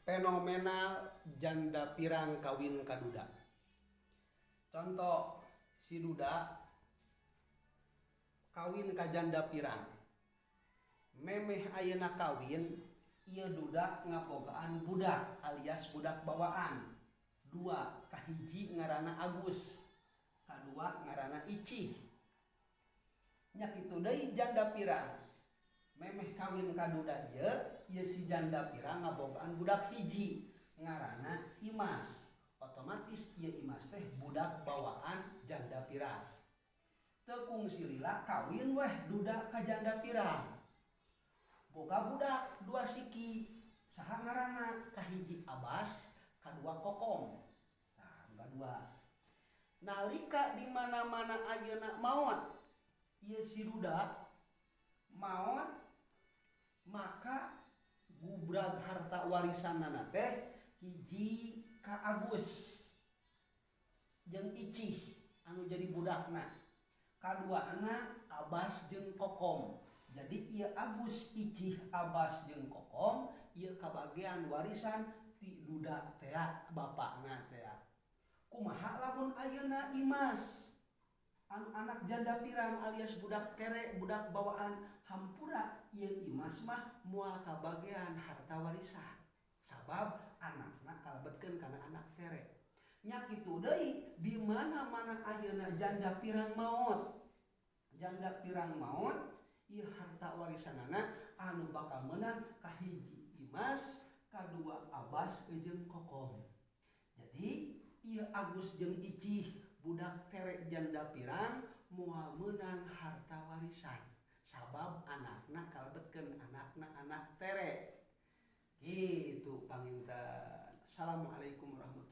Fenomena janda pirang kawin ka duda. Contoh, si duda kawin ka janda pirang. Memeh ayeuna kawin, ieu duda ngabogaan budak alias budak bawaan dua, kahiji ngaranna Agus, kadua ngaranna Icih. Nya kitu deui janda pirang memeh kawin ka duda ieu, ieu si janda pirang ngabogaan budak hiji ngaranna Imas. Otomatis ieu Imas teh budak bawaan janda pirang. Teu kungsi lila kawin weh duda ka janda pirang, boga budak dua siki. Saha ngaranna? Kahiji Abas, kadua Kokom. Tah, boga dua. Nalika di mana-mana ayeuna maot, ieu si duda maot, maka gubrag harta warisanana teh hiji ka Agus jeung Icih anu jadi budakna, kaduana Abas jeung Kokom. Jadi ieu Agus, Icih, Abas jeung Kokom ieu kabagian warisan ti duda tea, bapakna tea. Kumaha lamun ayeuna Imas anu anak janda pirang alias budak tere, budak bawaan? Hampura, ieu Imas mah moal kabagian harta warisan, sabab anakna kalebetkeun kana anak tere. Nya kitu deui di mana-mana ayeuna janda pirang maot. Janda pirang maot, ieu harta warisanana anu bakal menang kahiji Imas, kadua Abas jeung Kokom. Jadi ieu Agus jeung Icih budak tere janda pirang moal meunang harta warisan, sabab anakna kalebetkeun anakna anak tere. Gitu panginten. Assalamualaikum warahmatullahi.